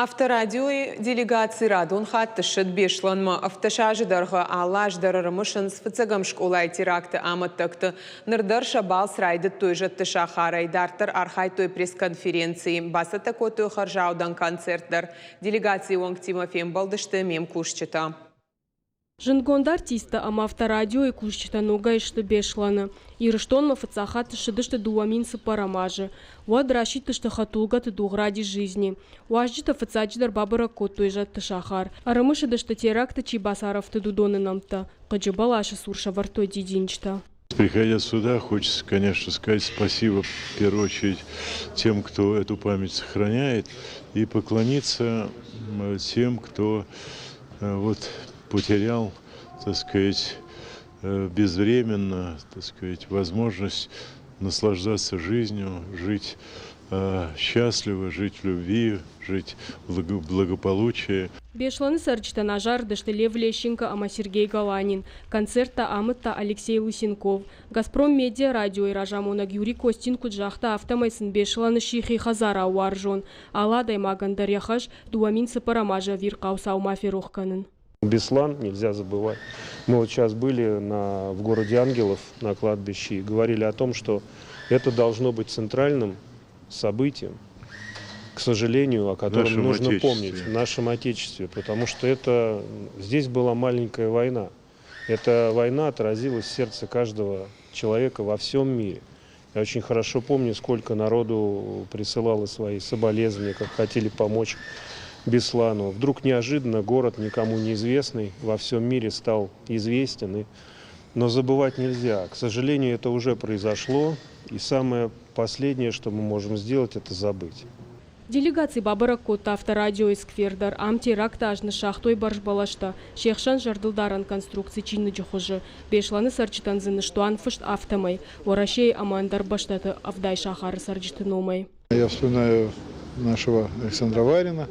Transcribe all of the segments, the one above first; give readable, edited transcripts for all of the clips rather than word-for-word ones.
Авторадиойы делегаци радон хатт ссыд Беслӕнмӕ. 17 азы дӕргъы алы аз дӕр ӕрымысынц фыццӕгӕм скъолайы теракты амӕттӕгты. Ныр дӕр сӕ балц райдыдтой Зӕдты сахарӕй. Дарддӕр архайдтой пресс-конференцийы. Бацӕттӕ кодтой хӕрзаудӕн концерт дӕр. Делегацийы уӕнгтимӕ фембӕлдысты ме мкусджытӕ. Зындгонд артисттӕ ӕмӕ авторадиойы кусджытӕ ногӕй сты Беслӕны. Ирыстонмӕ фыццаг хатт ссыдысты 2004 азы. Уӕд расидтысты хӕдтулгӕты дугъ Ради жизни. Уазджытӕ фыццаджыдӕр бабӕрӕг кодтой зӕдты сахар. Ӕрымысыдысты теракты чи бацарӕфтыд, уыдоны нӕмттӕ. Хъыджы бӕласы цур сӕвӕрдтой дидинджытӕ. Приходя сюда, хочется, конечно, сказать спасибо, в первую очередь, тем, кто эту память сохраняет, и поклониться тем, кто вот потерял, так сказать, безвременно, так сказать, возможность наслаждаться жизнью, жить счастливо, жить в любви, жить в благополучии. Беслӕны цӕрджытӕн азарыдысты Лев Лещенко ӕмӕ Сергей Галанин. Концерттӕ амыдта Алексей Лысенков. Газпром Медиа радиойы разамонӕг Юрий Костин куыд загъта, афтӕмӕй сын Беслӕны сси хи хӕдзарау уарзон. Алы адӕймагӕн дӕр йӕ хӕс 2004 азы ӕвирхъау цау ма ферох кӕнын. Беслан нельзя забывать. Мы вот сейчас были в городе Ангелов на кладбище и говорили о том, что это должно быть центральным событием, к сожалению, о котором нужно помнить в нашем Отечестве, потому что это здесь была маленькая война. Эта война отразилась в сердце каждого человека во всем мире. Я очень хорошо помню, сколько народу присылало свои соболезнования, как хотели помочь Беслану. Вдруг неожиданно город, никому неизвестный, во всем мире стал известен. Но забывать нельзя. К сожалению, это уже произошло. И самое последнее, что мы можем сделать, это забыть. Делегаци бабӕрӕг кодта авторадиойы сквер дӕр. Ам теракты аз ныссагътой бӕрзбӕлӕстӕ. Се хсӕн зӕрдылдарӕн конструкци чиныджы хуызы. Беслӕны цӕрджытӕн дзы ныстуан фыст афтӕмӕй, Уӕрӕсейы ӕмӕ ӕндӕр бӕстӕты 70 сахары цӕрджыты номӕй. Я вспоминаю нашего Александра Варина,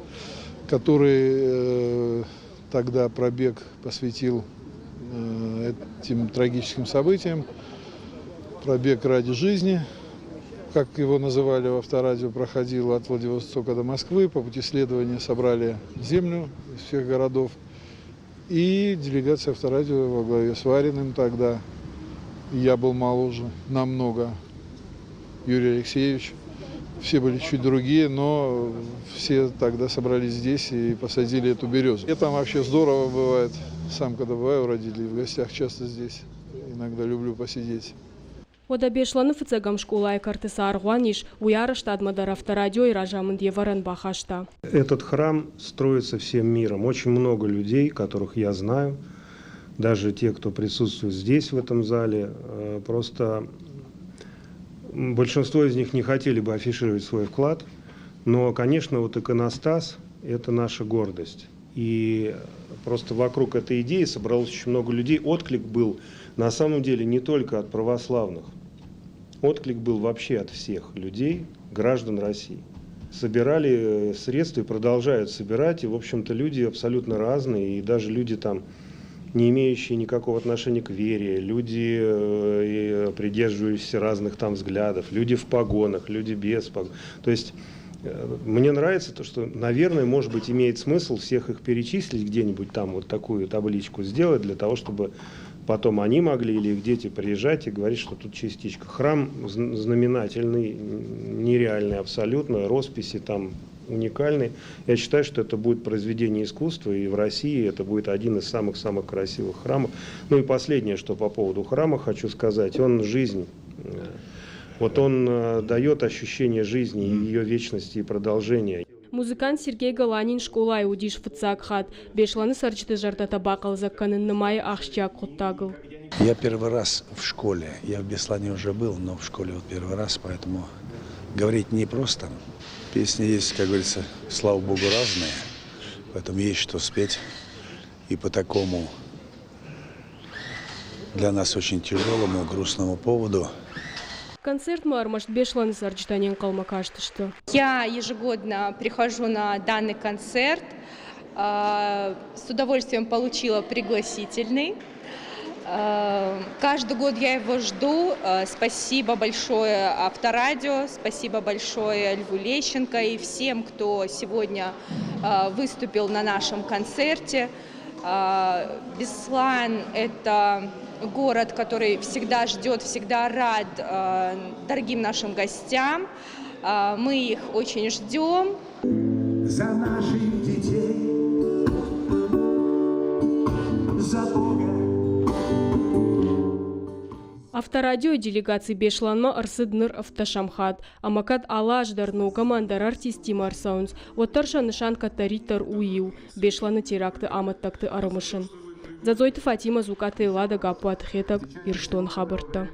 который тогда пробег посвятил этим трагическим событиям. Пробег ради жизни, как его называли в авторадио, проходил от Владивостока до Москвы. По пути следования собрали землю из всех городов. И делегация авторадио во главе с Вариным тогда, я был моложе намного, Юрий Алексеевич, все были чуть другие, но все тогда собрались здесь и посадили эту березу. И там вообще здорово бывает. Сам, когда бываю у родителей в гостях, часто здесь иногда люблю посидеть. Уӕдӕ Беслӕны фыццӕгӕм скъолайы кӕрты цы аргъуан ис, уый арӕзтадмӕ дӕр авторадиойы разамынд йе вӕрӕн бахаста. Этот храм строится всем миром. Очень много людей, которых я знаю, даже те, кто присутствует здесь, в этом зале, просто большинство из них не хотели бы афишировать свой вклад. Но, конечно, вот иконостас – это наша гордость. И просто вокруг этой идеи собралось очень много людей. Отклик был на самом деле не только от православных. Отклик был вообще от всех людей, граждан России. Собирали средства и продолжают собирать. И, в общем-то, люди абсолютно разные. И даже люди там, не имеющие никакого отношения к вере, люди, придерживающиеся разных там взглядов, люди в погонах, люди без погон. То есть мне нравится то, что, наверное, может быть, имеет смысл всех их перечислить где-нибудь там, вот такую табличку сделать, для того, чтобы потом они могли или их дети приезжать и говорить, что тут частичка. Храм знаменательный, нереальный абсолютно, росписи там уникальны. Я считаю, что это будет произведение искусства, и в России это будет один из самых-самых красивых храмов. Ну и последнее, что по поводу храма хочу сказать, он жизнь. Вот он дает ощущение жизни, ее вечности и продолжения. Музыкант Сергей Галанин скъолайы уыдис фыццаг хатт. Беслӕны цӕрджыты зӕрдӕтӕ бахъӕлдзӕг кӕнын нымайы ахсджиаг хъуыддагыл. Я первый раз в школе. Я в Беслане уже был, но в школе вот первый раз, поэтому говорить непросто. Песни есть, как говорится, слава богу, разные, поэтому есть что спеть. И по такому для нас очень тяжелому, грустному поводу. Концертмӕ ӕрмӕст Беслӕны цӕрджытӕ не нхъӕлмӕ кастысты. Я ежегодно прихожу на данный концерт. С удовольствием получила пригласительный. Каждый год я его жду. Спасибо большое Авторадио, спасибо большое Льву Лещенко и всем, кто сегодня выступил на нашем концерте. Беслан – это город, который всегда ждет, всегда рад дорогим нашим гостям. Мы их очень ждем. За наших детей, за Бога. Авторадиойы делегаци Беслӕнмӕ ӕрцыд ныр ӕвддӕсӕм хатт, ӕмӕ кӕд алы аз дӕр ног ӕмӕ ӕндӕр артисттимӕ ӕрцӕуынц, уӕддӕр сӕ нысан кӕддӕриддӕр у иу, Беслӕны теракты амӕттӕгты ӕрымысын. Дзӕдзойты Фатимӕ, Дзукъаты Эллада, Гаппуаты Хетӕг, Ирыстоны хабӕрттӕ.